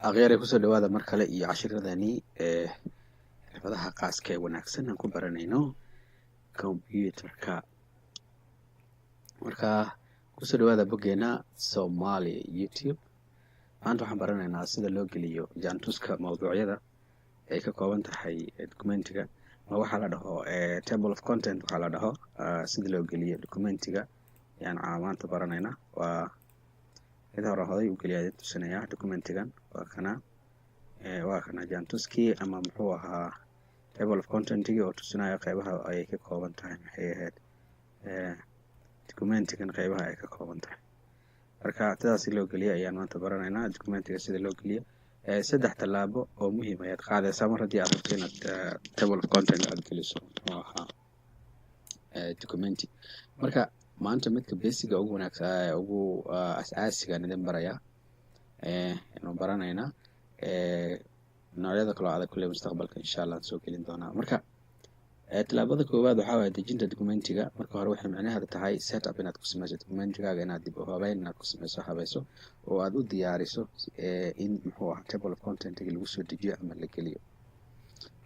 Akhyaray, kusoo dhawaada mar kale iyo cashiradani ee xirfadaha qaaska ee wanaagsan aan ku baranayno computerka. Marka kusoo dhawaada boggeena Somali YouTube. Maanta waxaan baranaynaa sida loo geliyo jaantuska mawduucyada ay ka kooban tahay documentiga, ama waxaa la dhaho table of content. Waxaa la dhaho sida loo geliyo documentiga ayaan maanta baranaynaa. Waa mid hore hoday u geliya idin tusinayaa. Documentigan waa kana, waa kana jaantuskii ama muxuu ahaa table of contentigii oo tusinayo qeybaha ay ka kooban tahay, maxay ahayd, documentigan qeybaha ay ka kooban tahay. Marka sidaas loo geliyo ayaan maanta baranaynaa, documentiga sida loo geliyo. Saddex tallaabo oo muhiim ayaad qaadaysaa mar haddii aad rabto inaad table of content aad geliso, muxuu ahaa, documenti. Marka maanta midka basicga ugu wanaagsan, ugu as-aasigaan idin barayaa, aynu baranaynaa. Noocyada kaloo adag kulley mustaqbalka insha Allah aan soo gelin doonaa. Marka tallaabada koowaad waxaa waaya dejinta documentiga. Marka hore waxay micnaheeda tahay set up inaad ku sameyso documentigaaga, inaad dib u habeyn inaad ku sameyso, habayso oo aad u diyaariso in, muxuu ahaa, table of contentiga lagu soo dejiyo ama la geliyo.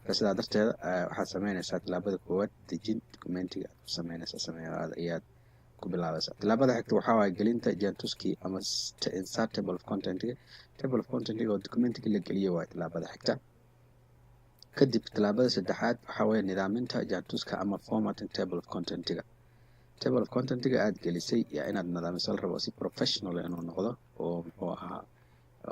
Marka sidaa darteeda waxaad sameynaysaa tallaabada koowaad, dejin documentiga aad ku sameynaysaa sameey ayaad ku bilaabaysaa. Tallaabada xigta waxaa waaya gelinta jaantuski ama insert table of contentiga. Table of contentiga oo documentiga la geliyo waa tallaabada xigta. Kadib tallaabada saddexaad waxaa weeye nidaaminta jaantuska ama formatting table of contentiga. Table of contentiga aad gelisay yaa inaad nidaamiso la rabo, si professional inuu noqdo oo, muxuu ahaa,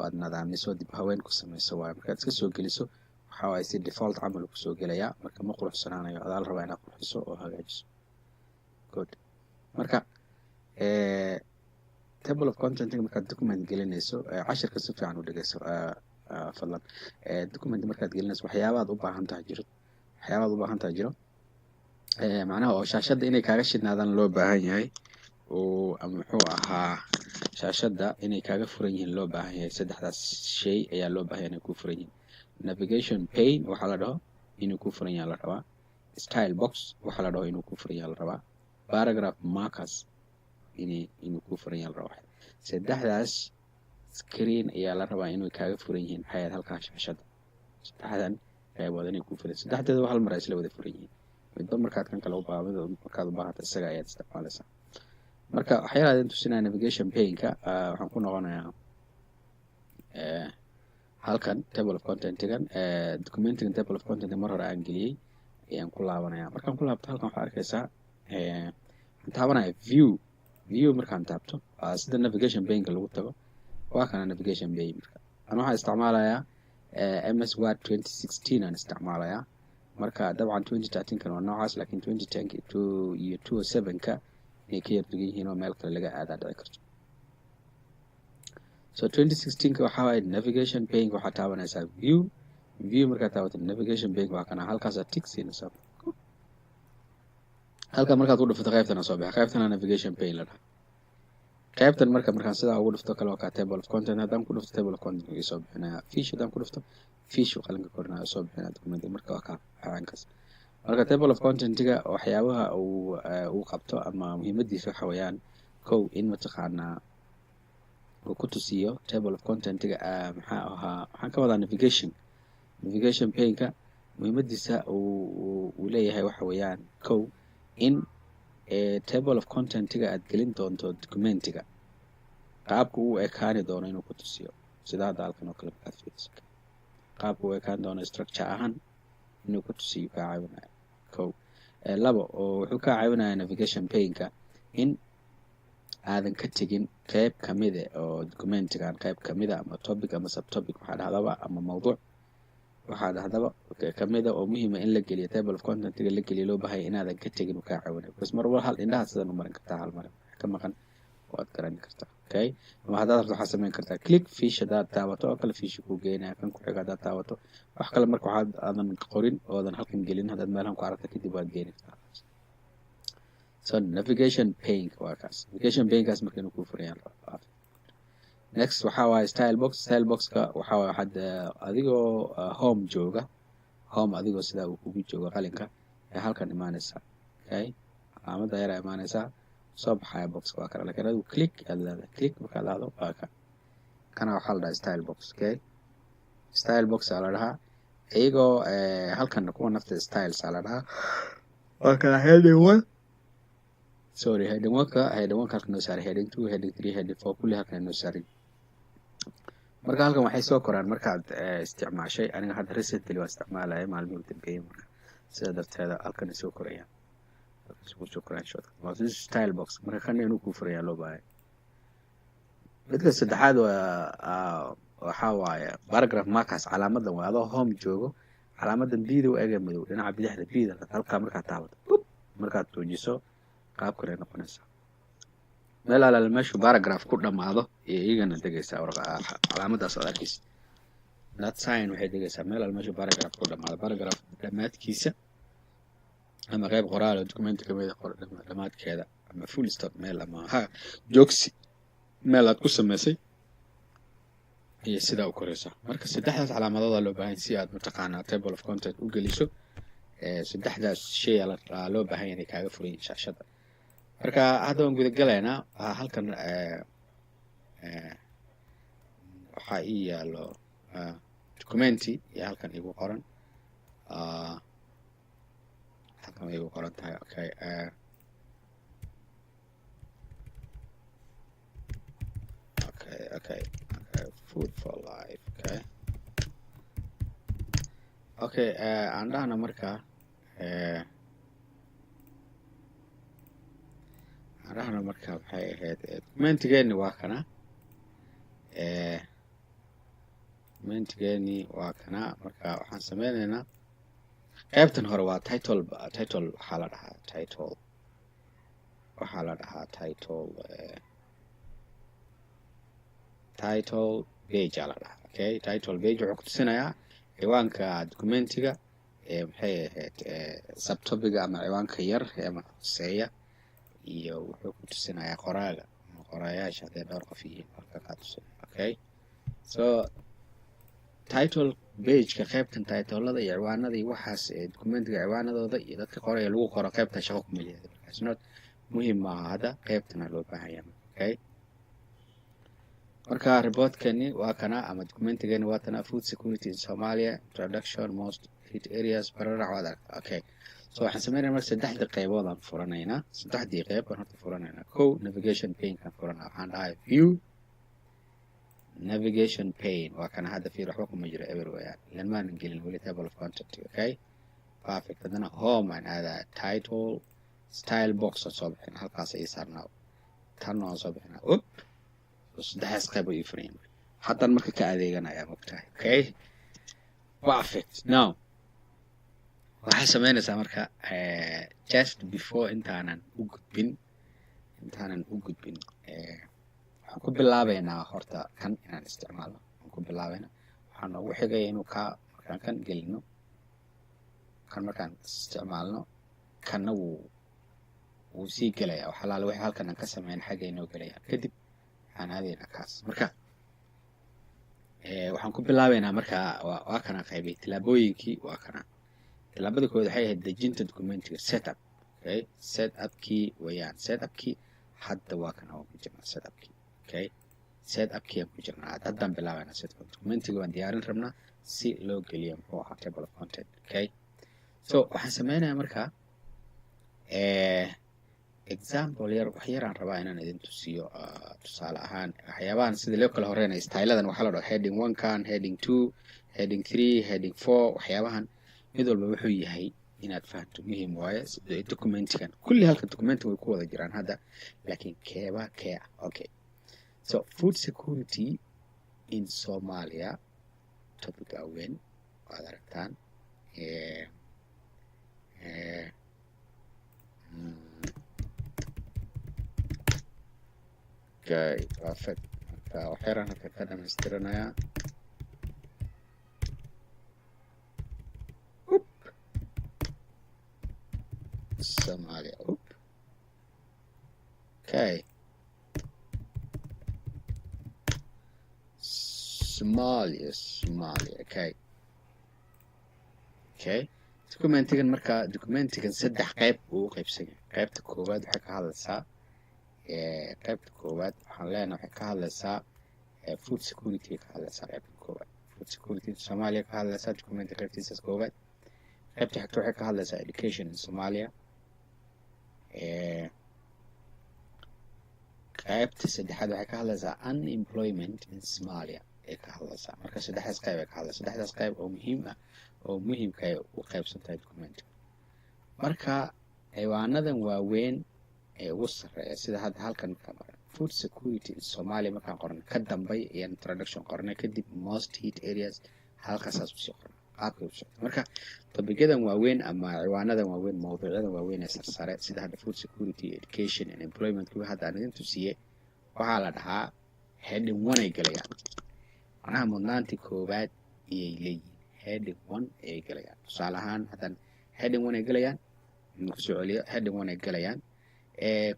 aad nidaamiso, dib haween ku sameyso waayo. Markaad iska soo geliso waxaa waaye si default camal kusoo gelayaa, marka ma quruxsanaanayo. Adaa la rabaa inaad qurxiso oo hagaajiso. Good. Marka table of content markaad document gelinayso, cashirka si fiican u dhegeyso fadlan. Document markaad gelinayso, waxyaabaad u baahan tahay jiro, waxyaabaad u baahan tahay jiro, macnaha oo shaashadda inay kaaga shidnaadaan loo baahan yahay, oo ama, muxuu ahaa, shaashadda inay kaaga furan yihiin loo baahan yahay. Saddexdaas shay ayaa loo baahan yahay inay ku furan yihiin: navigation pane waxaa la dhaho inuu ku furan yahay la rabaa, style box waxaa la dhaho inuu ku furan yahay la rabaa, paragraph markers inuu ku furan yahay la rabaa. Saddexdaas screen ayaa la rabaa inay kaaga furan yihiin, maxay ahayd, halkaa shaashadda saddexdan qaybood inay ku furan. Saddexdeeda hal mar ay isla wada furan yihiin. Midba markaad kan kale u mid markaad u baahata isaga ayaad isticmaalaysaa. Marka waxyaalaha idin tusinaya navigation pane-ka, waxaan ku noqonayaa halkan table of contentigan, documentigan table of content mar hore aan geliyey ayaan ku laabanaya. Markaan ku laabto halkan waxaa arkaysaa, waxaan taabanaya view. View markaan taabto, sida navigation pane-ka lagu tago, waa kana navigation pane. Marka ana waxaan isticmaalayaa MS Word 2016 aan isticmaalayaa. Marka dabcan 2013 kan waa noocaas, laakiin 2010 two iyo 207 ka inay ka yar dugan yihiin oo meel kale laga aadaa dhici karto. So 2016 ka waxaa waaye navigation pane waxaa taabanaysaa view. View markaad taabato, navigation pane waa kana, halkaasaa tick siinaysaa. Halka markaad ku dhufto, qaybtana soo baxa, qaybtana navigation pane la dhaha. Qaybtan marka markaan sidaa ugu dhufto kale, waa kaa table of content. Haddaan ku dhufto, table of content ii soo bixinaya. Fish haddaan ku dhufto, fish uu qalinka korinaya, soo bixinaya document. Marka waa kaa caankaas. Marka table of contentiga waxyaabaha uu qabto ama muhiimadiisa waxa weeyaan: kow, in mataqaanaa uu ku tusiyo table of contentiga, maxaa ahaa, waxaan ka wadaa navigation pane-ka muhiimadiisa uu leeyahay waxa weeyaan: kow, in table of contentiga aad gelin doonto documentiga qaabka uu ekaani doono inuu ku tusiyo, sida hadda halkan oo kale markaad fiiriso, qaabka uu ekaan doono structure ahaan inuu ku tusiyo kaa caawinaya, kow. Labo, oo wuxuu kaa caawinaya navigation pane-ka in aadan ka tegin qeyb kamida oo documentigan qeyb kamida, ama topic ama subtopic waxaa dhahdaba, ama mawduuc waxaa dhahdaba kamida oo muhiima in la geliyo table of contentiga la geliyo loo bahaya, inaadan ka tegin uu kaa caawinayo, because mar wal hal indhaha sidan u marin kartaa, hal marin ka maqan waad garan kartaa. Okay, ama haddaad rabto waxaad samayn kartaa click fish. Haddaad taabato oo kale, fish kuu geynaya. Kan ku xiga haddaad taabato, wax kale marka waxaad aadan qorin oodan halkan gelin, haddaad meelahan ku aragta kadib waad geeni kartaa. So navigation pane waa kaas. Navigation pane-kaas marka inuu kuu furayaan. Next waxaa waaye style box. Style boxka waxaa waaye waxaad adigoo home jooga, home adigoo sidaa uu kugu joogo qalinka ee halkan imaanaysaa. Okay, calaamada yaraa imaanaysaa, soo baxaya boxka waa kana, lakin adigu click aad leedahay. Click markaad dhahdo, waa ka kana, waxaa la dhahaa style box. Okay. Style box aa la dhahaa iyagoo halkan kuwa nafta styles aa la dhahaa. Waa kala heading one, sorry, heading one-ka, heading one-ka halkan noo saaray, heading two, heading three, heading four, kulli halkan noo saaray. Marka halkan waxay soo koraan markaad isticmaashay. Aniga hadda recently waa isticmaalaya maalmihii u dambeeyay, marka sida darteeda halkan ay soo korayaan, halkan soo korayaan shortcut. Waa this style box. Marka kan inuu kuu furayaa loo baahay. Midka saddexaad waa waxaa waaye paragraph markers. Calaamadan waa adoo home joogo, calaamadan bida u ega madow dhinaca bidixda bida halkaa markaad taabato, bup, markaad tuujiso qaabkan ay noqonaysaa. Meel alaale meeshuu paragraph ku dhamaado iyo iyagana degaysaa calaamadaas aad arkaysid. That sign waxay degaysaa meel alaale meeshuu paragraph ku dhamaado, paragraph dhammaadkiisa ama qayb qoraal oo documenti kamid ah dhamaadkeeda ama full stop meel ama ha joogsi meel aad ku samaysay iyo sidaa u koraysaa. Marka saddexdaas calaamadooda loo baahan si aad mataqaanaa table of content u geliso. Saddexdaas shay aa loo baahan inay kaaga furan yihiin shaashadda. Marka hadda waan guda galaynaa. Halkan waxaa ii yaalo documenti iyo halkan igu qoran, halkan way igu qoran tahay. Okay, okay, food for life. Okay, aan dhahna marka, aan dhahna marka maxay ahayd, documentigeeni waa kana, documentigeeni waa kana. Marka waxaan sameyneynaa qaybtan hore waa title. Title waxaa la dhahaa, title waxaa la dhahaa title, title page aa la dhahaa. Okay, title page wuxuu kutusinayaa ciwaanka documentiga ee maxay ahayd, subtopiga ama ciwaanka yar ama hooseeya, iyo wuxuu ku tusinayaa qoraaga ama qoraayaasha hadday dhowr qof yihiin halka kaa tusinaya. Okay, so title pageka qaybtan titlada iyo ciwaanada iyo waxaas ee documentiga ciwaanadooda iyo dadka qoraya lagu qoro qaybtan shaqo kuma leeyahay. Markaas not muhiim maaha, hadda qaybtana loo baahan yahay. Okay, marka reportkani waa kana ama documentigani waa tana, food security in Somalia, introduction, most hit areas, bararac waad aragta. Okay, so waxaan sameynaya marka saddexdii qaybood aan furanaynaa. Saddexdii qayb baan horta furanaynaa. Kow, navigation pane-kaan furanaa. Waxaan dhahay view, navigation pane. Waa kana hadda fiir, waxba kuma jiro, eber weeyaan, ilan maanan gelin weli table of content. Okay, perfect. Haddana home aan aadaa, title style box aan soo bixina, halkaas ii saarnaa, tan waan soo bixinaa. Up, saddexdaas qayb oo ii furan haddaan marka ka adeeganaya, mogtahay. Okay, perfect. Now waxaa sameynaysaa marka, just before intaanan u gudbin, waxaan ku bilaabeynaa horta kan inaan isticmaalno. Waxaan ku bilaabeynaa, waxaa noogu xigaya inuu kaa markaan kan gelino, kan markaan isticmaalno, kanna wuu sii gelaya. Wax alaale wixii halkan aan ka sameyn xagga inoo gelayaan. Kadib waxaan aadaynaa kaas. Marka waxaan ku bilaabeynaa marka waa kana qaybay tillaabooyinkii. Waa kana tillaabada koowaad, waxay ahayd dejinta documentiga, setup. Okay, setupkii weeyaan. Setupkii hadda waa kana, waan ku jirnaa setupkii. Okay, setupkii aan ku jirnaa haddaan bilaabeynaa setup. Documentiga waan diyaarin rabnaa si loo geliyo muxuu ahaa table of content. Okay, so waxaan sameynayaa marka example yar, wax yaraan rabaa inaan idin tusiyo, tusaale ahaan waxyaabahan sida loo kala horeynayo styladan. Waxaa la dhaho heading one kan, heading two, heading three, heading four. Waxyaabahan mid walba wuxuu yahay inaad fahanto muhiim waaye. Documentigan kulli halka documentiga way ku wada jiraan hadda, laakiin keebaa kee ah? Okay, so food security in Somalia, topic weyn waad aragtaan. Okay, perfect. Marka waxyaraan halka ka dhamaystiranayaa. Up. Somalia. Up. Okay. Somalia, Somalia. Okay. Okay. Documentigan marka, documentigan saddex qayb uu u qaybsan yahay. Qaybta koowaad waxay ka hadlaysaa, qaybta koowaad waxaan leenahay waxay ka hadlaysaa food security ka hadlaysaa qaybta koowaad. Food security in Somalia ka hadlaysaa documenti qaybtiisaas koowaad. Qaybta xigta waxay ka hadlaysaa education in Somalia. Qaybta saddexaad waxay ka hadlaysaa unemployment in Somalia ay ka hadlaysaa. Marka saddexdaas qayb ay ka hadlaysaa, saddexdaas qayb oo muhiim ah oo muhiimka ay u qaybsan tahay documentiga. Marka ciwaanadan waaweyn ee ugu sarreeya, sida hadda halkan markaan qoran food security in Somalia markaan qornay, ka dambay ayaan introduction qornay, kadib most hit areas, halkaasaas usii qornay qaabkay u socota. Marka topicyadan waaweyn ama ciwaanadan waaweyn, mawduucyadan waaweyn ee sarsare, sida hadda food security, education and employment, kuwa hadda aan idin tusiyey, waxaa la dhahaa heading one ay galayaan, macnaha mudnaantii koowaad ayay leeyihiin, heading one ayay galayaan. Tusaale ahaan, haddaan heading one ay galayaan kusoo celiyo, heading one ay galayaan.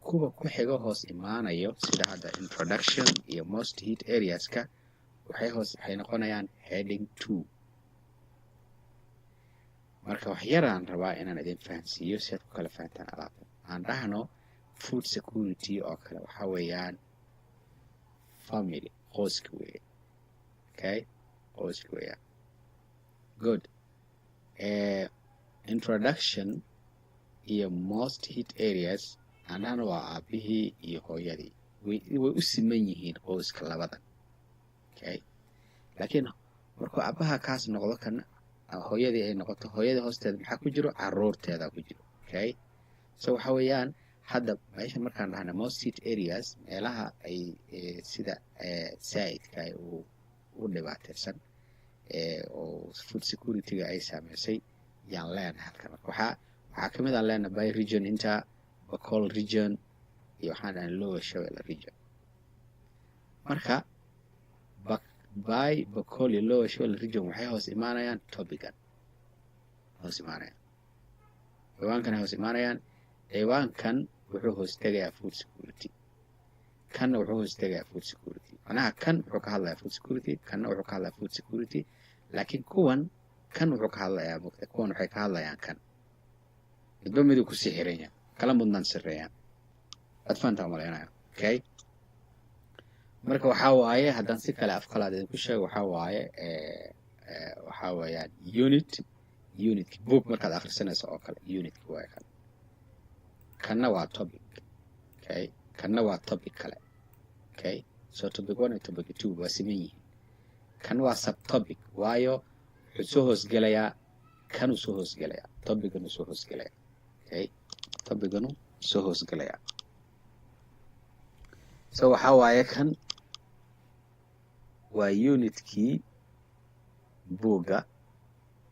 Kuwa ku xigo hoos imaanayo, sida hadda introduction iyo most hit areaska, waxay noqonayaan heading two. Marka wax yaraan rabaa inaan idin fahansiiyo si aad ku kala fahantaan alaabta. Aan dhahno food security oo kale waxa weeyaan family, qoyska weeye. Okay, qoyska weeyaan. Good. Introduction iyo most hit areas aan dhahno waa aabihii iyo hooyadii, way u siman yihiin qoyska labadan. Okay, laakiin markuu aabaha kaas noqdo, kan hooyadii ay noqoto, hooyadii hoosteeda maxaa ku jiro? Caruurteeda ku jiro. Okay, so waxa weeyaan hadda meesha markaan dhahna most hit areas, meelaha ay sida saa'idka ay u dhibaateysan oo food security-ga ay saameysay yaan leenahay halkan. Marka waxaa kamid aan leenahay by region, inta Bacol region iyo waxaan dhahnay Lower Shabelle region. Marka by Bacol iyo Lower Shabelle region waxay hoos imaanayaan topican, hoos imaanayaan ciwaankan, hoos imaanayaan ciwaankan. Wuxuu hoos tegayaa food security, kanna wuxuu hoos tegayaa food security. Macnaha kan wuxuu ka hadlayaa food security, kanna wuxuu ka hadlayaa food security, laakiin kuwan kan wuxuu ka hadlayaa mugta, kuwan waxay ka hadlayaan kan. Midba miduu kusii xiran yahay, kala mudnaan sareeyaan. Waad fahantaa umalaynaya. Okay, marka waxaa waaye, haddaan si kale afkalaad idinku sheego, waxaa waaye, waxaa weeyaan unit book markaad akhrisanayso oo kale, unitka waaye kan. Kanna waa topic. Okay, kanna waa topic kale. Okay, so topic one iyo topic two waa siman yihiin. Kan waa subtopic, waayo wuxuu soo hoosgelayaa, kanuu soo hoosgelayaa, topicanuu soo hoosgelayaa. Okay, topicanu soo hoosgelayaa. So waxaa waaye kan waa unitkii buugga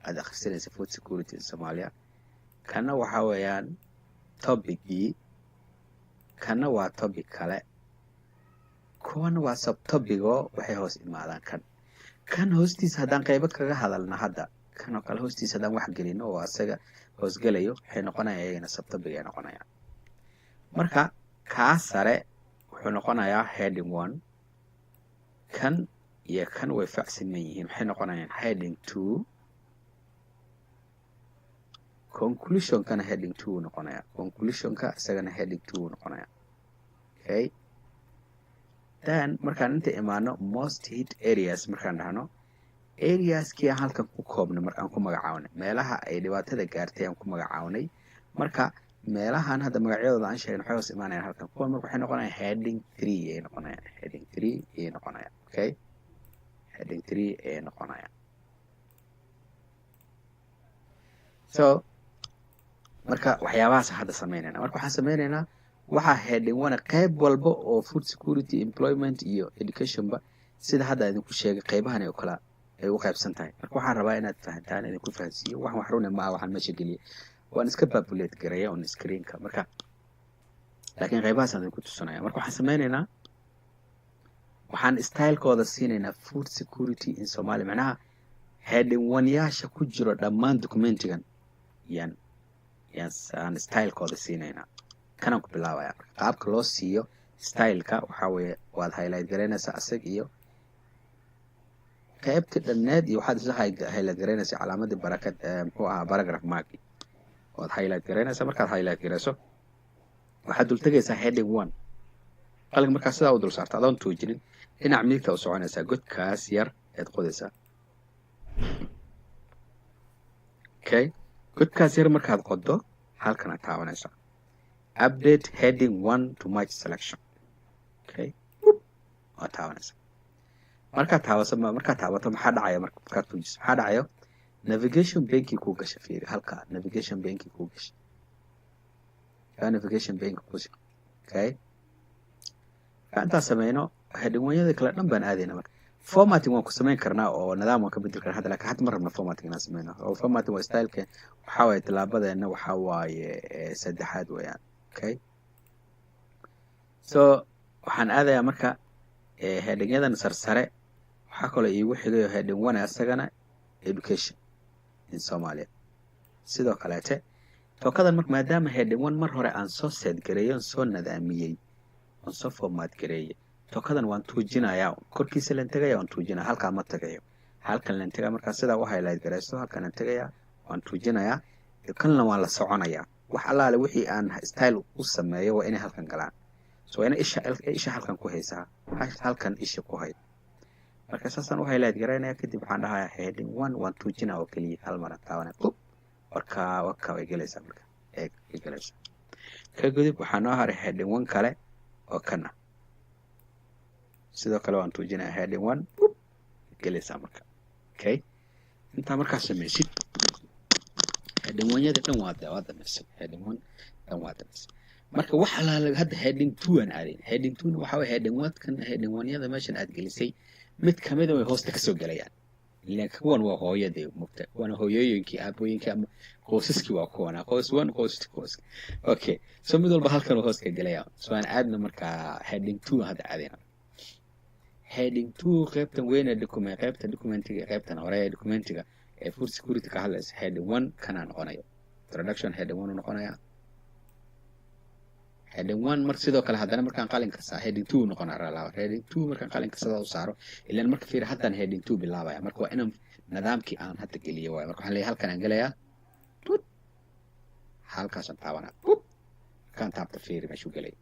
aad akhrisanaysa, food security in Somalia. Kanna waxaa weeyaan topicgii, kanna waa topic kale, kuwana waa subtopic oo waxay hoos imaadaan kan. Kan hoostiisa haddaan qaybo kaga hadalna, hadda kan oo kale hoostiisa haddaan wax gelino oo asaga hoosgelayo, waxay noqonayaan iyagana subtopic ay noqonayaan. Marka kaa sare wuxuu noqonayaa heading one. Kan iyo kan way facsiman yihiin, waxay noqonayaan heading two. Conclusionkana heading two uu noqonaya, conclusionka isagana heading two uu noqonaya. Okay, then markaan inta imaano most hit areas markaan dhahno, areaskii aan halkan ku koobnay, markaan ku magacawnay meelaha ay dhibaatada gaartay aan ku magacawnay. Marka meelahan hadda magacyadooda aan sheegin waxay hoos imaanayaan halkan. Kuwan marka waxay noqonayaan heading three ayay noqonayaan, heading three ayay noqonayaan. Okay, heading three ayay noqonayaan. So marka waxyaabahaas hadda sameynayna, marka waxaan sameynaynaa waxaa heading one qayb walba oo food security, employment iyo educationba, sida hadda idinku sheegay, qaybahan ay kala ay u qaybsan tahay. Marka waxaan rabaa inaad fahantaan, idinku fahansiiyo. Wax rune ma ah, waxaan meesha geliyay waan iska populate gareeya on screenka marka, laakiin qaybahaasaan idinku tusanaya. Marka waxaan sameynaynaa, waxaan stylekooda siinaynaa food security in Somalia, macnaha heading one-yaasha ku jiro dhammaan documentigan yaan aan stylekooda siinaynaa. Kanaan ku bilaabaya. Marka qaabka loo siiyo styleka waxaa weeye, waad highlight garaynaysaa asag iyo qaybtii dhanneed, iyo waxaad isla highlight garaynaysaa calaamadii barakad, muxuu ahaa, paragraph marki waad highlight garaynaysaa. Markaad highlight garayso, waxaad dul tegaysaa heading one. Qalinka markaa sidaa u dul saarta adoon tuujinin, dhinac midigta u soconaysaa, godkaas yar eed qodaysaa. Okay, godkaas yar markaad qodo, halkan aad taabanaysaa "Update heading one to match selection". Okay, waad taabanaysaa. Markaad taabaso, markaad taabato, maxaa dhacaya? Marka markaad tuujiso, maxaa dhacayo? Navigation pane-kii kuu gasha. Fiiri halka navigation pane-kii kuu gasha, kaa navigation pane-ka kusi. Okay, marka intaan sameyno, heading one-yada kale dhan baan aadayna. Marka formatting waan ku samayn karnaa oo nidaam waan ka bedeli karnaa hadda, lakin hadda ma rabna formatting inaan sameyno, oo formatting waa styleka. Waxaa waaye tilaabadeena waxaa waaye saddexaad weeyaan. Okay, so waxaan aadayaa marka headingyadan sarsare. Waxaa kaloo iigu xigayo heading one, asagana "Education in Somalia". Sidoo kaleete tookadan marka, maadaama heading one mar hore aan soo set gareeyey, on soo nadaamiyey, oon soo format gareeyey, tookadan waan tuujinayaa. Korkiisa lan tegaya, waan tuujinaya. Halkaa ma tagayo, halkan lan tegaya. Markaa sidaa u highlight garaysto, halkan lan tegaya, waan tuujinayaa. Kanna waan la soconayaa. Wax allaale wixii aan style u sameeyo waa inay halkan galaan. So waa ina isha halkan ku haysaa, halkan isha ku hay. Marka saasaan u highlight garaynaya. Kadib waxaan dhahayaa heading one waan tuujinaa oo keliya, hal maran taabanaya. Up, warkaa waka way gelaysaa. Marka eeg, way gelaysaa. Ka gudub, waxaa noo haray heading one kale oo kan ah. Sidoo kale waan tuujinaya heading one, up, gelaysaa marka. Okay, intaa markaa samaysid, heading one-yada dhan waa dhamaysay. Heading one dhan waa dhamaysay. Marka wax alaala hadda heading two aan aadayn. Heading two na waxaa waye heading one kan, heading one-yada meeshan aad gelisay mid kamida way hoosta kasoo gelayaan. Ilaan kuwan waa hooyadii mugta, kuwan hooyooyinkii, aabooyinkii ama qoysaskii waa kuwana, qoys one, qoys two, qoys. Okay, so mid walba halkan uu hoos ka gelaya. So aan aadna markaa heading two hadda aadayna. Heading two, qaybtan weyn ee document, qaybta documentiga, qaybtan hore ee documentiga ee food security ka hadlaysa, heading one kanaa noqonayo introduction. Heading one uu noqonaya heading one. Mar sidoo kale haddana markaan qalinka saa, heading two noqonaa ralaaba. Heading two markaan qalinka sidaa u saaro, ilaan marka fiir, haddaan heading two bilaabaya. Marka waa inaan nidaamkii aan hadda geliyo waayo. Marka waxaan leeyahay halkan aan gelayaa, tut, halkaasaan taabanaa. Bup, markaan taabta, fiiri meeshuu gelay.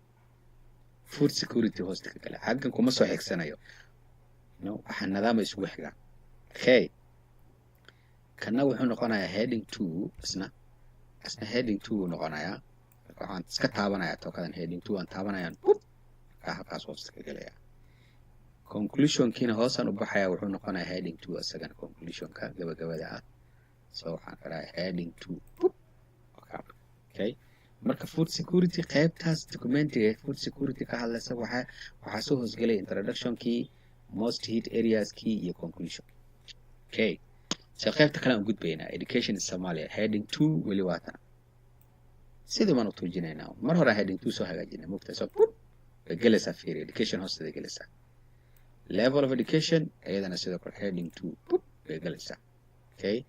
Food security hoosta ka galay. Xaggan kuma soo xigsanayo, no, waxaa nidaama isugu xigaa. Okay, kana wuxuu noqonayaa heading two. Isna heading two uu noqonayaa. Marka waxaan iska taabanayaa tookadan heading two aan taabanayaan. Bup, markaa halkaas hoosta ka gelaya. Conclusionkiina hoosaan u baxayaa, wuxuu noqonayaa heading two isagana, conclusionka gabagabada ah. So waxaan karaa heading two. Bup. Okay, marka food security, qaybtaas documentiga food security ka hadlaysa, waxaa soo hoosgelaya introductionkii, most hit areaskii iyo conclusion. Okay, so qaybta kale aan gudbaynaa, "Education in Somalia", heading two weli waatana. Sidii baan u tuujinaynaa. Mar hore heading two soo hagaajinay mugta. So bup, way gelaysaa. Fiiri, education hoosteeda gelaysaa. Level of education iyadana sidoo kale heading two, bup, way gelaysaa. Okay,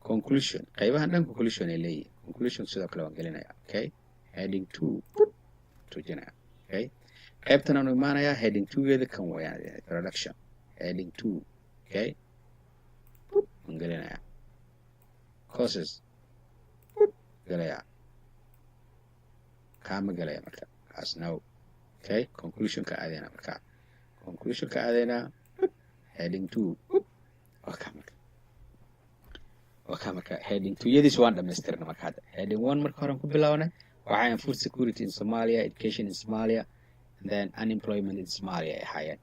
conclusion, qaybahan dhan conclusion ay leeyihin. Conclusion sidoo kale waan gelinaya. Okay, heading two, bup, tuujinaya. Okay, qaybtan aanu imaanayaa heading two-geeda kan weeyaan, introduction, heading two. Okay, bup, waan gelinayaa. Causes, bup, gelayaa. Kaama gelaya marka kaas, no. Okay, conclusionka aadayna. Marka conclusionka aadaynaa, heading two. Waa kaa marka, waa kaa marka heading two yadiis waan dhamaystirna. Marka hadda heading one marka horan ku bilaabnay waxaan food security in Somalia, education in Somalia and then unemployment in Somalia ay ahaayeen.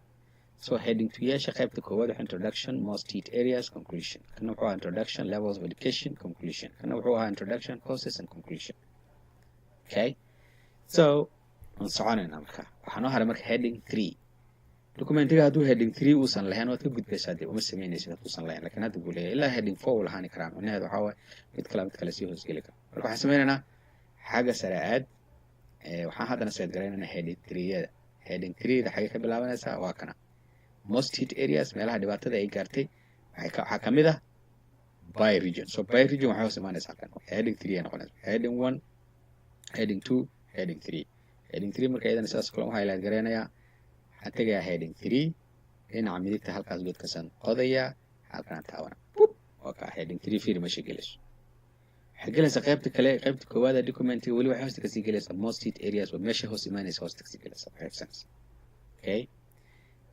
So heading two yeesha qaybta koowaad waxa introduction, most hit areas, conclusion. Kana wuxuu ahaa introduction, levels of education, conclusion. Kana wuxuu ahaa introduction, causes and conclusion. Okay, so waan soconaynaa. Marka waxaa noo haray marka heading three. Documentiga hadduu heading three uusan lahayn, waad ka gudbaysaa dee, uma samaynaysid hadduusan lahayn. Lakin hadda buu leeyahay, ilaa heading four uu lahaani karaa. Micnaheedu waxaa waaye mid kale sii hoosgeli kara. Marka waxaan sameynaynaa xagga sare aad. Waxaan haddana set garaynaynaa heading three-yada. Heading three-da xagee ka bilaabanaysaa? Waa kana, most hit areas, meelaha dhibaatada ay gaartay. Waxaa kamid ah by region. So by region waxay hoos imaanaysaa halkan, heading three ay noqonaysa. Heading one, heading two, heading three. Heading three marka iyadana sidaas kale waxaa highlight garaynayaa. Waxaan tegayaa heading three, dhinaca midigta halkaas godkaasaan qodayaa, halkanaan taabana. Bup, waa kaa heading three. Fiiri meesha gelayso. Waxay gelaysaa qaybta kale, qaybta koowaad ee documentiga. Weli waxay hoosta kasii gelaysaa most hit areas, waa meesha hoos imaanaysa, hoosta kasii gelaysaa, qaybsanaysa. Okay,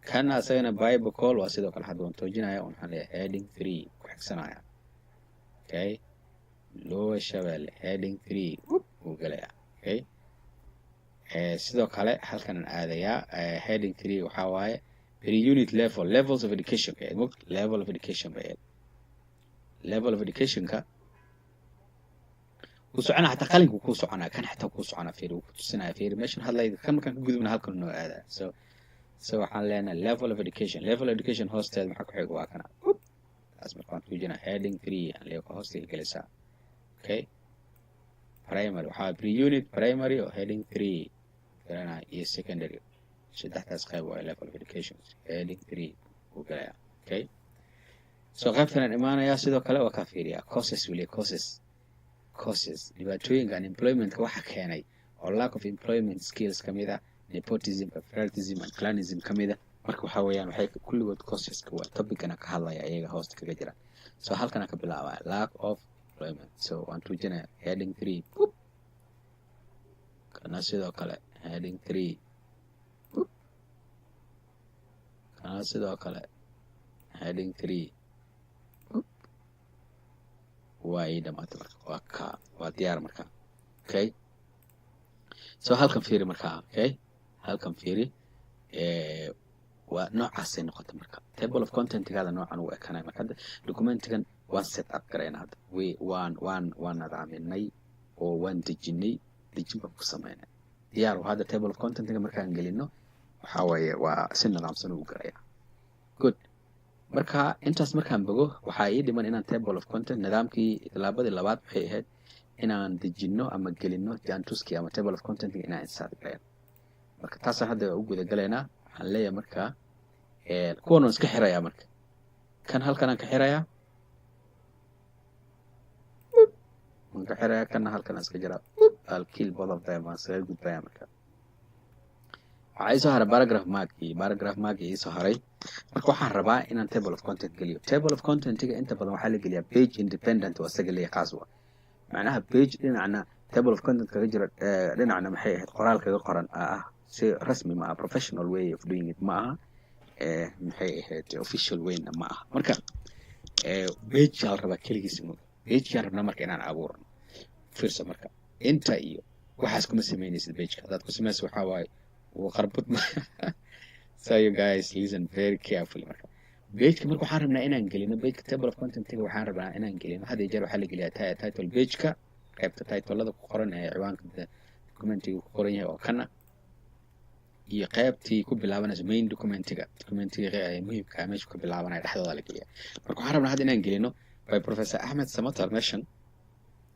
Kana asagana Bible waa sidoo kale. Hadda waan toojinaya, waxaan leeyahay heading 3 ku xigsanaya. Okay, Lower Shabelle heading 3 wuu gelayaa. Okay, sidoo kale halkan aan aadayaa. Heading 3 waxaa waaye pre-unit level, levels of education bay ahayd. Level of education bay ahayd. Level of educationka wuu soconaa, xataa qalinku kuu soconaa, kan xataa kuu soconaa. Fiiri, wuu ku tusinaya. Fiiri meeshan hadlay kan, markaan ka gudubna halkan noo aadaa. So waxaan leenahay level of education. Level of education hoosteeda maxaa ku xiga? Waa kana. Taas marka waan tuujinaa, heading 3 aan leeyahay, hoosta ka gelaysaa. Okay, primary waxaa pre-unit, primary oo heading 3 garanaa iyo secondary, saddexdaas qayb waa level of education, heading 3 wuu gelayaa. Okay, so qaybtan aan imaanayaa, sidoo kale waa kaa fiiriyaa causes weli, causes dhibaatooyinka unemploymentka waxa keenay oo lack of employment skills ka mid ah, nepotism, favoritism and clanism ka mid ah. Marka waxaa weeyaan waxay kulligood causeska waa topicana ka hadlaya, iyaga hoosta kaga jira. So halkana ka bilaabaya lack of employment. So waan tuujinaya heading 3. Boop. Kana sidoo kale heading 3. Boop. Kana sidoo kale heading 3. Boop. Waa ii dhamaatay marka, waa ka waa diyaar marka. Okay, so halkan fiiri marka. Okay, halkan fiiri, waa noocaasay noqota marka table of contentgaada noocan uu ekanay. Marka hadda documentigan waan set up garayna, hadda we waan nadaaminay oo waan dejinay, dejin baan ku sameynay, diyaar. Hadda table of contentga markaan gelino, waxaa waaye waa si nidaamsan uu garaya. Good. Marka intaas markaan bogo, waxaa ii dhiman inaan table of content nidaamkii, tallaabadii labaad waxay ahayd inaan dejino ama gelino jaantuski ama table of contentga inaan insert garayno. Marka taasaan hadda u guda galaynaa. Waxaan leeyahay marka kuwan waan iska xirayaa. Marka kan halkan aan ka xirayaa, waan ka xirayaa. Kanna halkan aan iska jiraa. I'll kill both of them, waan iskaga gudbaya. Marka waxaa iisoo haray paragraph markii, paragraph markii iisoo haray. Marka waxaan rabaa inaan table of content geliyo. Table of contentiga inta badan waxaa la geliyaa page independent oo isaga leeyahay qaas wa, macnaha page dhinacna table of content kaga jira, dhinacna maxay ahayd qoraal kaga qoran ah. Si rasmi ma aha, professional way of doing it ma aha, maxay ahayd official wayna ma aha. Marka page la rabaa keligiis, page-kaan rabnaa marka inaan abuurno. Fiirso, marka inta iyo waxaas kuma samaynaysid pageka. Haddaad ku samayso, waxaa waaye wuu qarbud. So you guys listen very carefully. Marka pageka, marka waxaan rabnaa inaan gelino pageka table of contentiga. Waxaan rabnaa inaan gelino, had iyo jeer waxaa la geliyaa title pageka, qaybta titlada ku qoran ee ciwaanka documentiga ku qoran yahay oo kana, iyo qaybtii ku bilaabanayso main documentiga, documentiga muhiimka ah meesha ku bilaabanaya dhexdooda la geliya. Marka waxaan rabnaa hadda inaan gelino by Professor Ahmed Samatar meshan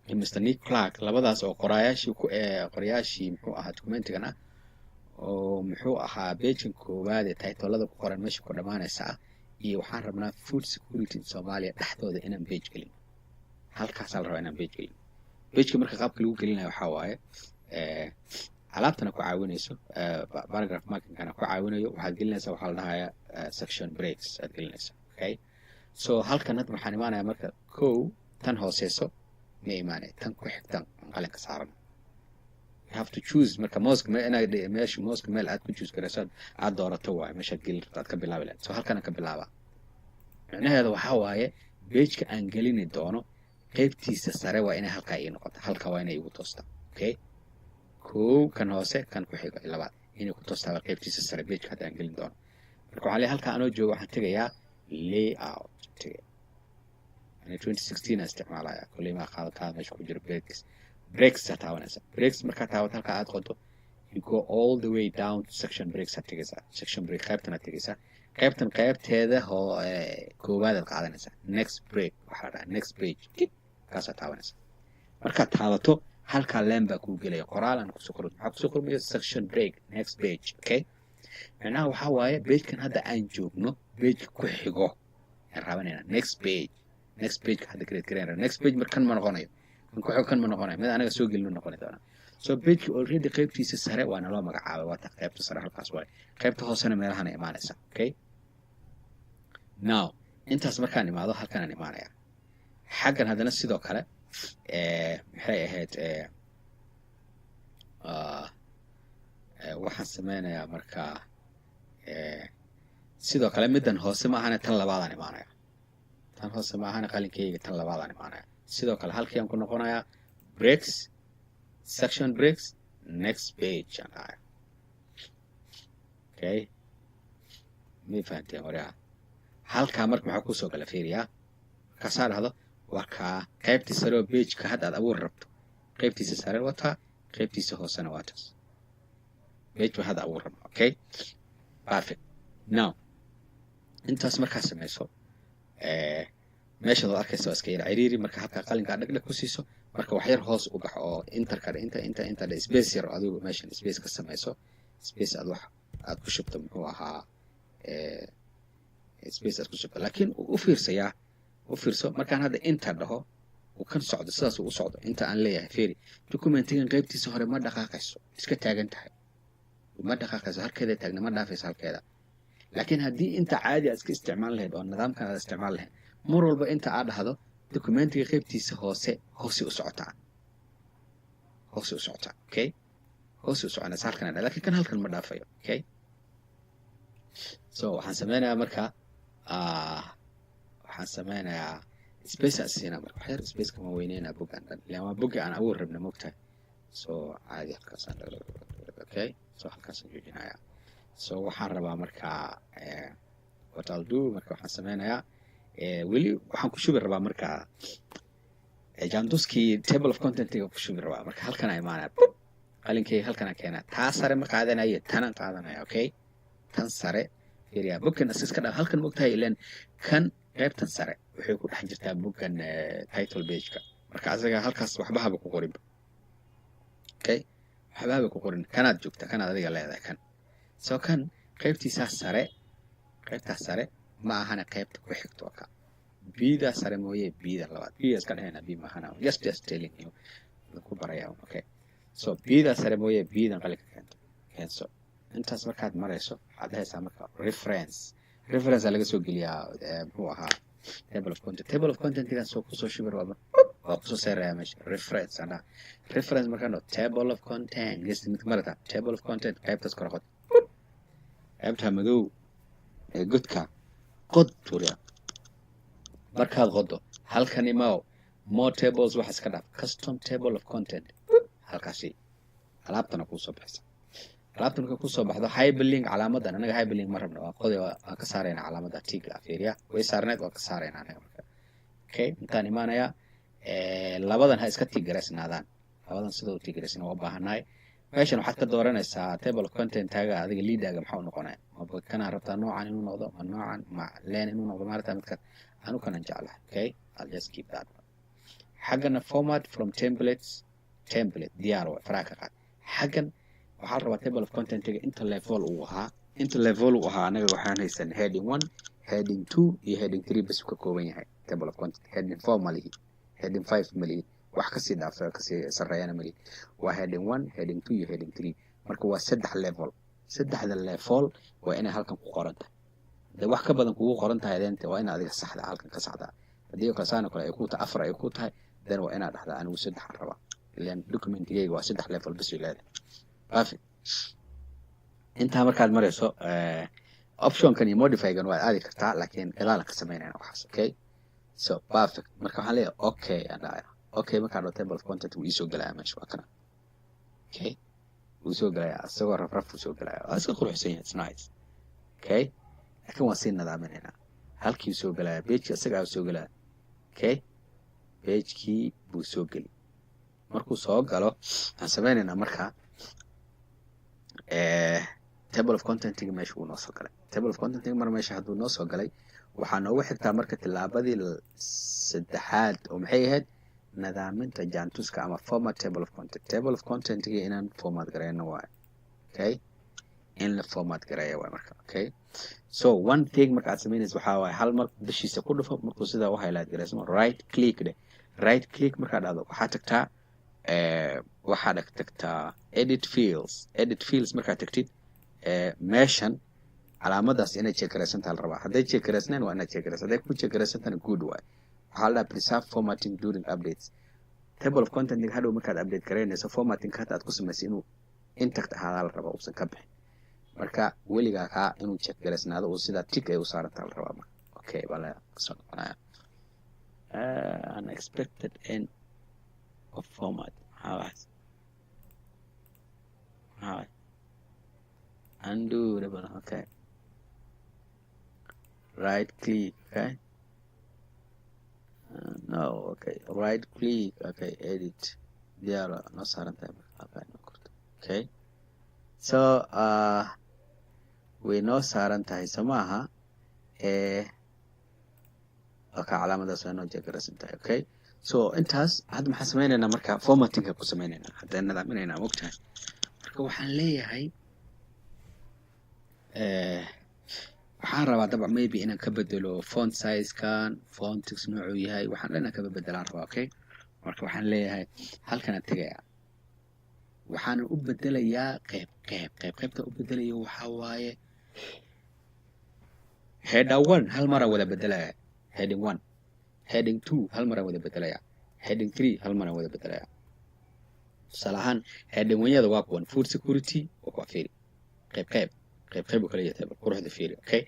iyo Mr Nick Clark, labadaas oo qoraayaashii ku qorayaashii muxuu ahaa documentigan ah, oo muxuu ahaa pagekan koowaad ee titlada ku qoran meesha ku dhamaanaysa ah. Iyo waxaan rabnaa food security in Soomaaliya dhexdooda inaan page gelino. Halkaasaa la rabaa inaan page gelino. Pageka marka qaabka lagu gelinayo waxaa waaye, alaabtana ku caawinayso, paragraph markingkana ku caawinayo, waxaad gelinaysaa waxaa la dhahayaa section breaks aad gelinaysaa. Okay, so halkan hadda waxaan imaanayaa marka kow, tan hooseyso ma imaanaya, tan ku xigtan aan qalinka saaran. You have to choose. Marka mouseka inaad meesha mouseka meel aad ku choose garayso, aad doorato waaye meeshaad gelin rabto, aad ka bilaabi lahayd. So halkana ka bilaabaa, micnaheeda waxaa waaye pageka aan gelini doono qaybtiisa sare waa inay halkaa ii noqoto, halka waa inay igu toostaa. Okay, kow, kan hoose, kan ku xigo labaad inay ku toostaa qaybtiisa sare pageka hadda aan gelin doono. Marka waxaan leeyahay halkaa anoo joogo, waxaan tegayaa layout tegaya. Ani 2016 aan isticmaalaya, kolley maa qaadataa meesha ku jiro breaks. Breaks aa taabanaysa. Breaks markaa taabato, halkaa aad qodo, you go all the way down to section breaks aad tegaysaa. Section break qaybtan aad tegaysaa, qaybtan qaybteeda hoo koowaad aad qaadanaysaa. Next break waxaa la dhahaa next page kip, kaasaa taabanaysaa. Markaad taabato, halkaa leen baa kuu gelaya, qoraal aan kusoo qorin. Maxaa kusoo qormaya? Section break, next page. Okay, macnaha waxaa waaye pagekan hadda aan joogno pageka ku xigo aan raabanaynaa, next page. Next page hadda create garayna, next page mar kan ma noqonayo, kan ku xigo kan ma noqonayo, mid anaga soo gelino noqoni doona. So pageki already qaybtiisa sare waa naloo magacaabay, waa ta qaybta sare halkaas waaye, qaybta hoosena meelahana imaanaysa. Okay, now intaas markaan imaado, halkanaan imaanaya. Xaggan haddana sidoo kale maxay ahayd, waxaan sameynayaa marka Sidoo kale middan hoose ma ahane, tan labaadaan imaanaya. Tan hoose ma ahane, qalinkeyga tan labaadaan imaanaya. Sidoo kale halkii aan ku noqonayaa, breaks, section breaks, next page aan dhahaya. Okay, may fahanteen waryaa? Halkaa marka maxaa kusoo gala? Fiiriyaa, markaasaa dhahdo waa kaa qaybtii sare oo pageka hadda aad abuur rabto. Qaybtiisa sare wataa, qaybtiisa hoosena waa taas. Page ba hadda abuur rabna. Okay, perfect. Now intaas markaa samayso, meeshaad arkaysa waa iska yar ciriiri. Marka halkaa qalinkaa dhagdhag ku siiso, marka wax yar hoos u bax oo enterka inta inta inta dhe, space yar oo adigu meeshan space ka samayso, space aad wax aad ku shubto, muxuu ahaa, space aad ku shubto. Laakiin u fiirsayaa, u fiirso, markaan hadda inta dhaho uu kan socdo, sidaas uu u socdo. Inta aan leeyahay, fiiri, documentigan qaybtiisa hore ma dhaqaaqayso, iska taagan tahay, ma dhaqaaqayso, halkeeda taagna, ma dhaafayso halkeeda. Laakiin haddii inta caadi aad iska isticmaal lahayd oo nidaamkan aad isticmaal lahayd, mar walba inta aad dhahdo documentiga qaybtiisa hoose hoose u socotaa, hoose u socotaa. Okay, hoose u soconaysa halkan adha, lakin kan halkan ma dhaafayo. Okay, so waxaan sameynayaa marka, waxaan sameynayaa space aan siinaa. Marka wax yar space kama weyneynaa boggaan dhan, ilaan waa bogga aan abuur rabna, mogtahay? So caadi halkaasaan, okay, so halkaasaan joojinayaa. So waxaan rabaa marka, what I'll do, marka waxaan sameynayaa, weli waxaan ku shubi rabaa marka jaantuskii table of contentiga ku shubi rabaa. Marka halkan aa imaanaya, qalinkeyga halkan aan keenaa. Taa sare ma qaadanayo, tanaan qaadanaya. Okay, tan sare fiiriyaa, boggan iska iska dhaa halkan, mogtahay? Ilan kan qaybtan sare waxay ku dhex jirtaa boggan title pageka. Marka asaga halkaas waxba haba ku qorinba. Okay, waxba haba ku qorin. Kanaad joogta, kanaad adiga leedahay kan. So kan qaybtiisaa sare, qaybtaas sare ma ahana, qaybta ku xigto ka bida sare mooye, bida labaad, bida iska dhehayna, b maahana, just telling you, ku baraya. Okay, so bida sare mooye, bidan qalinka keento, keenso. Intaas markaad marayso, waxaad dhahaysaa marka reference. Reference aa laga soo geliyaa, muxuu ahaa, table of content. Table of contentigan soo kusoo shubi rabaa, waa kusoo seeraya meesha reference anaa. Reference markaan dhaho, table of content gest mid marata, table of content qaybtaas kora qod, qaybta madow ee godka qod tuuriya. Markaad qodo, halkan imaw, more tables waxa iska dhaaf, custom table of content halkaasi alaabtana kuusoo baxaysa. Alaabta markay kusoo baxdo, hyperlink calaamadan, anaga hyperlink ma rabno, waa qodi, waan ka saarayna calaamada tiga. Fiiriya, way saarneed, waan ka saarayna anaga marka. Okay, intaan imaanayaa, labadan ha iska tick garaysnaadaan, labadan sida u tick garaysna waa u baahannahay. Meeshan waxaad ka dooranaysaa table of content-taaga adiga leadaaga maxaa u noqonaya? Ma kanaa rabtaa noocan inuu noqdo, ma noocan, ma leen inuu noqdo? Maarata midkan anu kanan jeclahay. Okay, I'll just keep that one. Xaggana format from templates, template diyaar waay, faraha ka qaad. Xaggan waxaa la rabaa table of contentiga inta level uu ahaa, inta level uu ahaa. Anaga waxaan haysan heading 1, heading 2 iyo heading 3 bas ka kooban yahay table of content. Heading 4 ma lihi, heading 5 ma lihi, wax kasii dhaafa kasii sarreeyana ma lihi. Waa heading 1, heading 2 iyo heading 3. Marka waa saddex level. Saddexda level waa inay halkan ku qoran tahay. Hadday wax ka badan kugu qoran tahay, deente waa ina adiga saxda halkan ka saxdaa. Haddii kale saan oo kale ay ku tahay, afar ay ku tahay, then waa inaad dhahdaa anigu saddexan rabaa, ilan documentigayga waa saddex level bas ay leedahay. Perfect. Intaa markaad marayso, optionkan iyo modifygan waad aadi kartaa, laakiin gadaalan ka samaynayna waxaas. Okay, so perfect. Marka waxaan leeyahay okay aan dhahaya. Okay, markaan dhaho, table of content wuu iisoo gelaya meesha, waa kana. Okay, wuu soo gelaya isagoo rafraf wuu soo gelaya, waa iska quruxsan yahay, it's nice. Okay, laakiin waan sii nadaaminaynaa. Halkii soo gelaya pageki isagaa soo gelaya. Okay, pagekii buu soo geli. Markuu soo galo, waxaan sameynaynaa marka table of contentiga meesha wuu noo soo galay. Table of contentiga mar meesha hadduu noo soo galay, waxaa noogu xigtaa marka tillaabadii saddexaad oo maxay ahayd? Nadaaminta jaantuska ama format table of content. Table of contentiga inaan format gareyno waayo. Okay, in la format gareeyo waay marka. Okay, so one thing marka aad samaynaysa waxaa waaye, hal mar dushiisa ku dhufo. Markuu sidaa u highlight gareysmo, right click dheh. Right click markaad dhahdo, waxaa tagtaa, waxaad tagtaa edit fields. Edit fields markaad tagtid, meeshan calaamadaas inay check garaysantaha la rabaa. Hadday check garaysnayn, waa inaad check garaysan. Hadday ku check garaysantahana, good waay. Waxaa la dhahaa preserve formatting during updates. Table of content hadhow markaad update garaynayso, formatting hadda aad ku samaysay inuu intact ahaadaa la rabaa, uusan ka bixin. Marka weligaa kaa inuu check garaysnaado oo sidaa tick ay u saarantaa la rabaa. Marka okay baa la kasoo noqonaya. Unexpected end of format. Maxaa waxaas? Maxaa waay? Undo ribbon. Okay, right click. Okay, no, okay, right click. Okay, edit. Diyaar noo saaran tahay. Marka halkaa inoo korto. Okay, so way noo saaran tahay, soo maaha? Okay, calaamadaas waa noo check garaysan tahay. Okay, so intaas hadda maxaan sameynaynaa? Marka formattingka ku sameynaynaa, hadda nidaaminaynaa, mogtahay. Marka waxaan leeyahay, waxaan rabaa dabcan maybe inaan ka bedelo font sizekan, fontix noocuu yahay, waxaan dhan inaan kaba bedelaan rabaa. Okay, marka waxaan leeyahay halkanaan tegayaa, waxaanan u bedelayaa qeyb qeyb. Qeyb qeybta u bedelayo waxaa waaye header one hal maraan wada bedelaya, heading one, heading two hal maraan wada bedelaya, heading three hal maraan wada bedelaya. Tusaale ahaan, heading one-yada waa kuwan: food security waa kuwa. Fiiri, qeyb qeyb qeyb qeyb u kala yahay table quruxda, fiiri. Okay,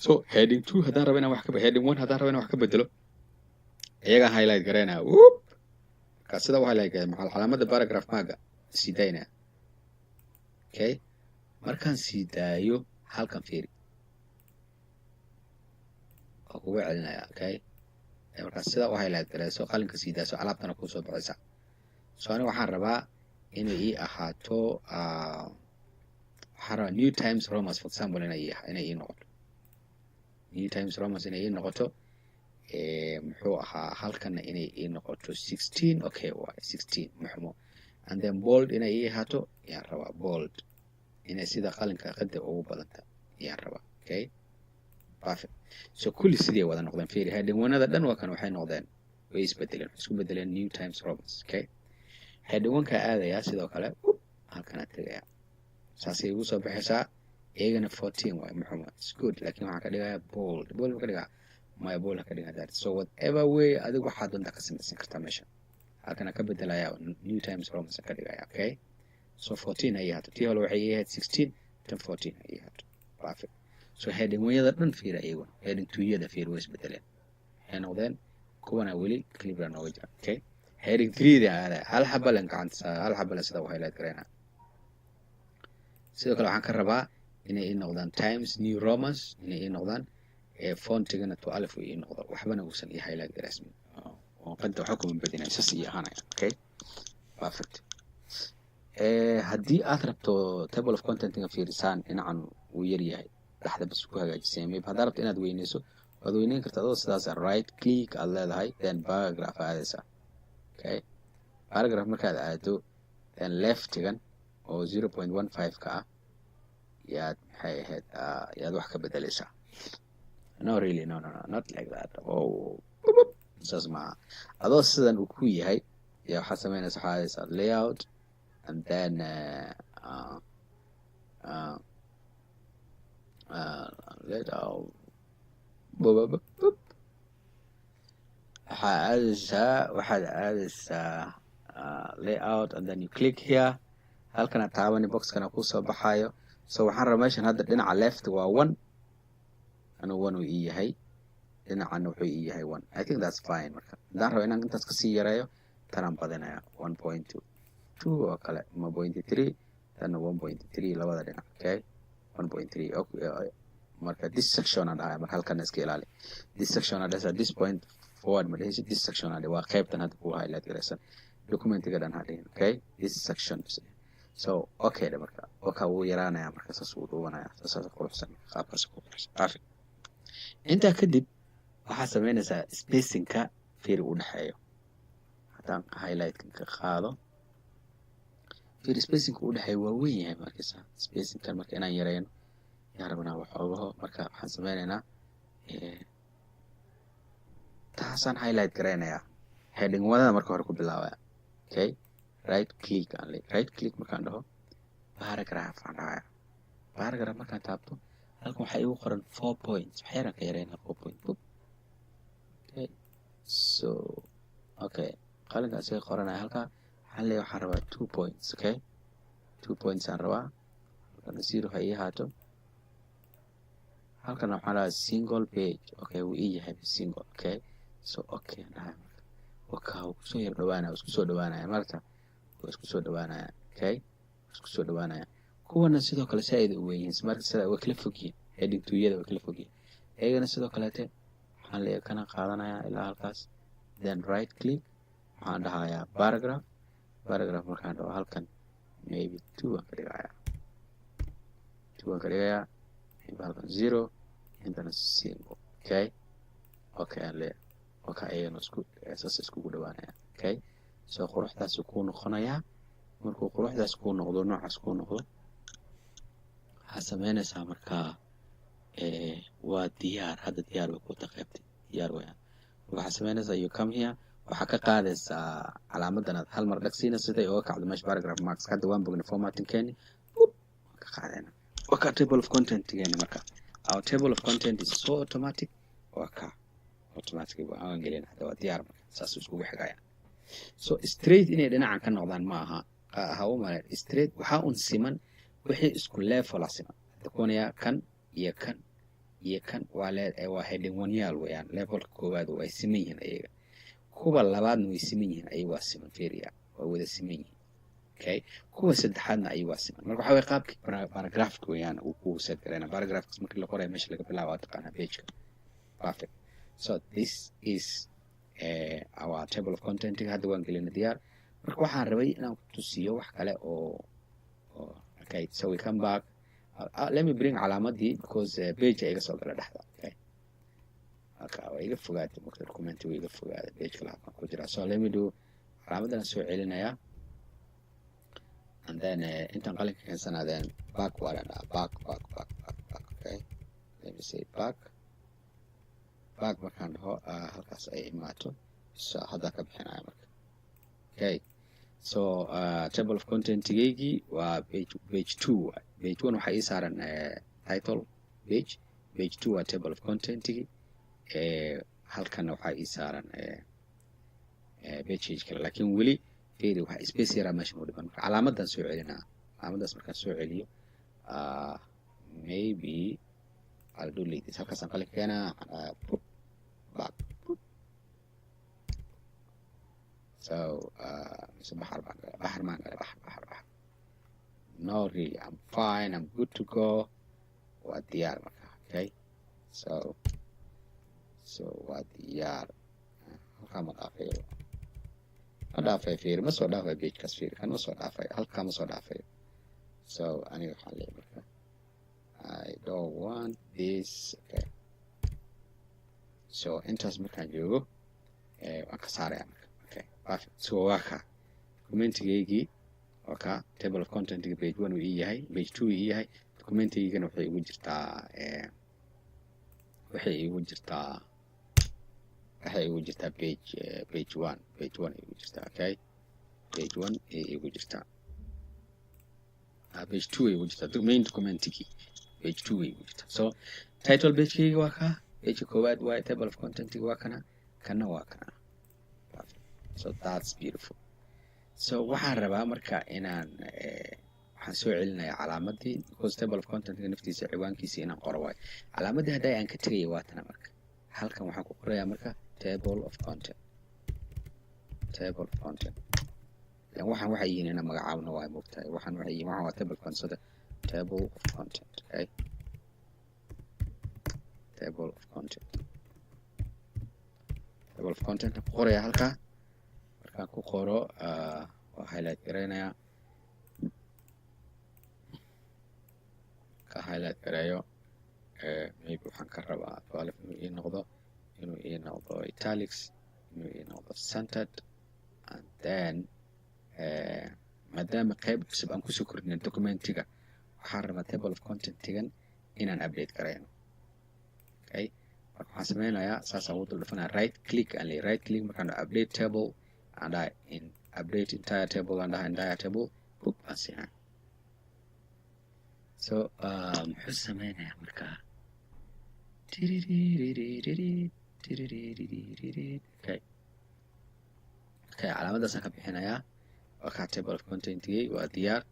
so heading two haddaan rabo inaan wax ka, heading one haddaan rabo inaan wax ka bedelo, iyagaan highlight garaynaya. Whoop, marka sida u highlight garay, maxaa calaamada paragraph marka sii daynaya. Okay, markaan sii daayo, halkan fiiri, waa kugu celinaya. Okay, markaa sida u highlight garayso, qalinka sii daaso, alaabtana kusoo baxaysa. So aniga waxaan rabaa inay ii ahaato, waxaan rabaa New Times Romans, for example, inay ii noqoto New Times Romans, inay ii noqoto, muxuu ahaa, halkana inay ii noqoto 16. Okay, waay 16 maxumo. And then bold inay ii ahaato yaan rabaa, bold inay sida qalinka qada ugu badanta yaan rabaa. Okay, perfect. So kulli sidii wada noqdeen. Fiiri, heading one-ada dhan waa kan, waxay noqdeen, way isbedeleen, waxay isku bedeleen New Times Romans. Okay, heading one-kaa aadayaa, sidoo kale halkanaa tegayaa, saasay igu soo baxaysaa. Iyagana 14 waay, muxuma, it's good, laakiin waxaan ka dhigayaa bold. Bold ma ka dhigaa? Maya, bold ha ka dhigaa that. So whatever way adigu waxaad doontaa ka samaysan kartaa meesha. Halkana ka bedelayaa, New Times Romans ka dhigaya. Okay, so 14 ayay ahaato. Tii hore waxay ahayd 16, tan 14 ayay ahaato. Perfect. So heading one-yada dhan fiira, iyaguna heading two-yada fiir, way isbedeleen, waxay noqdeen kuwana. Weli clipra nooga jira. Okay, heading three-da aadaya, hal xabalen gacanta, hal xabalen sida u highlight garayna. Sidoo kale waxaan ka rabaa inay ii noqdaan Times New Romans, inay ii noqdaan, fontigana 12 uu ii noqdo, waxbana uusan ii highlight garaysmin oo qadda waxba kuma bedinay, sas ii ahaanaya. Okay, perfect. Haddii aad rabto table of contentinga fiirisaan, dhinacan wuu yar yahay, dhexda bas ku hagaajisay. Maybe haddaad rabto inaad weyneyso, waad weyneyn kartaa adoo sidaas right click aad leedahay, then paragraph aadaysaa. Okay, paragraph markaad aado, then leftigan oo 0.15 ka ah yaad, maxay ahayd, yaad wax ka bedeleysaa. No, really, no, no, no, not like that. Oh, saas maaha. Adoo sidan uu ku yahay yaa waxaad sameynaysa, waxaa aadaysaa layout and then layout, waxaad aadaysaa layout and then you click here. Halkana taabani, boxkana kusoo baxayo. So waxaan rabaa meeshan hadda dhinaca left waa one, anu one uu ii yahay, dhinacana wuxuu ii yahay one. I think that's fine. Marka haddaan rabo inaan intaas kasii yareeyo, tanaan badinaya, 1.2 oo kale ama 0.3, tanna 1.3 labada dhinac. Okay, 1.3. Marka this section aan dhahaya. Marka halkana iska ilaali, this section aan dhahaysa, this point forward ma dhehaysid. This section aan, waa qaybtan hadda ku highlight garaysan, documentiga dhan ha dhihin. Okay, this section. So okay dhe. Marka waka wuu yaraanaya, marka saas wuu dhuubanaya, saas quruxsan, qaabkaas ku quruxsan. Perfect. Intaa kadib waxaad sameynaysaa spacingka fiiri u dhexeeyo. Haddaan highlightkan ka qaado, fiiri, spacingka u dhexeeyo waa weyn yahay. Markaysa spacingkan marka inaan yareyno yaan rabnaa waxoogaho. Marka waxaan sameynaynaa, taasaan highlight garaynayaa, heading one-ada marka hore ku bilaabaya. Okay, right click aan le, right click markaan dhaho, paragraph aan dhahaya. Paragraph markaan taabto, halkan waxaa igu qoran 4 points, wax yaraan ka yareynaa, 4 point. Boop. Okay, so okay, qalinka isaga qoranaya. Halkaa waxaan leeyahay, waxaan rabaa 2 points. Okay, 2 points aan rabaa. Halkana 0 ha ii ahaato. Halkan waxaan dhahaa single page. Okay, wuu ii yahay single. Okay, so okay aan dhahay marka. Waka wuu kusoo yar dhawaanaya, isku soo dhawaanaya marka, waa isku soo dhawaanaya. Okay, isku soo dhawaanaya. Kuwana sidoo kale saa-id u weyn yihiin marka, sida way kala fog yihiin. Heading two-yada way kala fog yihiin iyagana. Sidoo kaleete waxaan leeyahay kana qaadanayaa ilaa halkaas, then right click, waxaan dhahayaa paragraph. Paragraph markaan dhaho, halkan maybe two aan ka dhigayaa, two aan ka dhigayaa, maybe halkan zero, intana single. Okay, okay aan leeyahay. Okay, iyagana isku saas iskugu dhawaanaya. Okay, so quruxdaas kuu noqonayaa. Markuu quruxdaas kuu noqdo, noocaas kuu noqdo, waxaa sameynaysaa markaa waa diyaar. Hadda diyaar way ku qaybtay, diyaar wayaan. Waxaa sameynaysaa, you come here, waxaa ka qaadaysaa calaamadan aad hal mar dhagsiina siday uga kacdo meesha paragraph marks. Hadda waan bognay formatting-keeni, waan ka qaadayna. Waa ka table of content-geeni. Marka our table of content is so automatic. Waa ka automatic waan gelin. Hadda waa diyaar. Marka saas iskugu xigaya. So straight inay dhinacan ka noqdaan ma aha, ha u maleen straight. Waxaa un siman wixii isku level ah siman. Hadda kuwanaya kan iyo kan iyo kan waa le waa heading one yaal weeyaan. Levelka koowaad way siman yihiin ayaga. Kuwa labaadna way siman yihiin ayaga, waa siman. Fiiriya, waa wada siman yihiin. Okay, kuwa saddexaadna ayaga waa siman. Marka waxaa weye qaabkii paragraphka weeyaan uu ku set garayna. Paragraphkas markii la qorayo, meesha laga bilaabo waa taqaanaa, pageka. Perfect. So this is our table of content. Hadda waan gelina, diyaar. Marka waxaan rabay inaan ku tusiyo wax kale oo okay, so we come back. Let me bring calaamadii because page iga soo gala dhexda. Okay, okay, waa iga fogaatay marka, document waa iga fogaaday, page kale halkan ku jira. So let me do, calaamadan soo celinayaa, and then intaan qalinka keensanaa, then back waa la dhahaa, back, back, back, back, back. Okay, let me say back. Back markaan dhaho, halkaas ay imaato. So hadda ka bixinaya marka. Okay, so table of contentgaygii waa page two waay. Page one waxaa ii saaran title page. Page two waa table of contentgii. Halkanna waxaa ii saaran page kale, laakiin weli fiiri, waxa space yaraa meeshan u dhiman. Marka calaamadan soo celinaa. Calaamadaas markaan soo celiyo, maybe I'll do like this. Halkaasaan qalin keenaa, put back, put. So mise baxar baan galay? Baxar maan galay? Baxar, baxar, baxar. No, really, I'm fine, I'm good to go. Waa diyaar marka. Okay, so waa diyaar. Halkaa ma dhaafayo, ma dhaafay. Fiiri, ma soo dhaafay pagekaas. Fiiri, kan ma soo dhaafay, halkaa ma soo dhaafayo. So aniga waxaan leeyahay marka, I don't want this. Okay, so intaas markaan joogo, waan ka saaraya marka. Okay, perfect. So waa ka documentigaygii, waa ka table of contentga. Page one uu ii yahay, page two uu ii yahay. Documentigaygana waxay igu jirtaa, waxay igu jirtaa, waxay igu jirtaa page one, page one ay igu jirtaa. Okay, page one ay igu jirtaa, page two ay igu jirtaa. Main documentigii page two ay igu jirtaa. So title pagekayga waa kaa, pageka koowaad waaye. Table of contentiga waa kana, kana waa kana. So that's beautiful. So waxaan rabaa marka inaan waxaan soo celinayaa calaamadii, because table of contentga naftiisa ciwaankiisa inaan qoro waayo. Calaamadii hadda aan ka tegaya waa tana. Marka halkan waxaan ku qorayaa marka table of content, table of content. Ilan waxaan waxay yihiin inaan magacaabno waay, moogtahay. Waxaan waxay yihiin, waxaan waa table of content, table of content. Okay, table of content, table of content ku qoraya halkaa. Markaan ku qoro, waa highlight gareynayaa. Ka highlight gareeyo, maybe waxaan ka rabaa 12 inuu ii noqdo, inuu ii noqdo italics, inuu ii noqdo centered. And then maadaama qayb cusub aan kusoo kordhinay documentiga, waxaan rabaa table of contentigan inaan update gareyno. Okay, marka waxaan sameynayaa, saasaan ugu dul dhufanaya, right click aan leeyahay. Right click markaan dhaho, update table aan dhahay, in update entire table aan dhahay, entire table boop aan siinaa. So muxuu sameynayaa markaa? Okay, calaamadaasaan ka bixinayaa. Waa kaa table of contentigay, waa diyaar.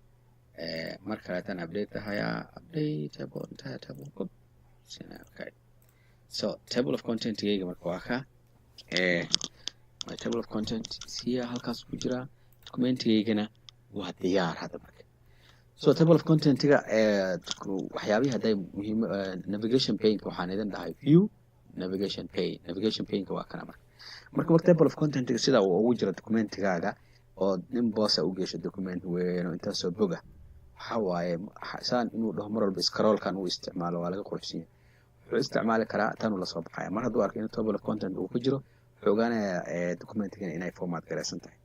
Mar kaleetaan update dhahayaa, update table, entire table, boop. Siinaya. Okay, so table of content-gayga marka waa ka my table of content siya halkaas ku jiraa. Documentigaygana waa diyaar hadda. Marka so table of content-iga waxyaabihii hadday muhiim, navigation pane-ka waxaan idin dhahay view, navigation pane. Navigation pane-ka waa kana. Marka table of content-iga sida uu ugu jiro documentigaaga oo nin boosa u geesho document weyn oo intaasoo boga, waxa waaye saan inuu dhaho mar walba scrollkan uu isticmaalo waa laga quruxsan yahay. Wuxuu isticmaali karaa tanuu lasoo baxaya. Mar hadduu arko in table of content uu ku jiro, wuxuu ogaanayaa documentigan inay format garaysan tahay.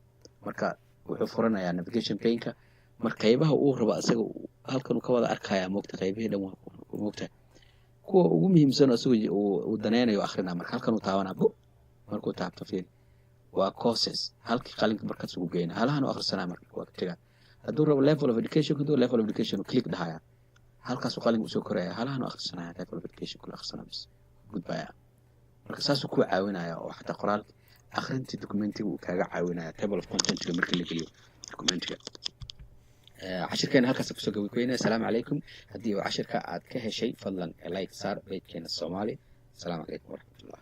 Marka wuxuu furanayaa navigation pane-ka. Mar qaybaha uu rabo isaga halkan uu ka wada arkaya, moogta, qaybihii dhan waa moogta kuwa ugu muhiimsan oo isaga uu danaynayo akrinaa. Marka halkan uu taabanaa bu markuu taabto, fiiri, waa courses. Halkii qalinka markaas ugu geyna halahan u akhrisanaa. Marka waa ka tegaa. Hadduu rabo level of education, hadduu level of education click dhahaya, halkaasuu qalinka usoo koraya, halahan u akhrisanaya, level of education kula akhrisanaa, bis gudbaya. Marka saasuu kuu caawinaya oo xataa qoraalka akhrinta documentiga uu kaaga caawinaya table of contentiga marka la geliyo documentiga. Cashirkeena halkaas kusoo gabagabeynaya. Asalaamu calaykum. Haddii uu cashirka aad ka heshay, fadlan like saar page-keena Soomaali. Asalaamu calaykum waraxmatullah.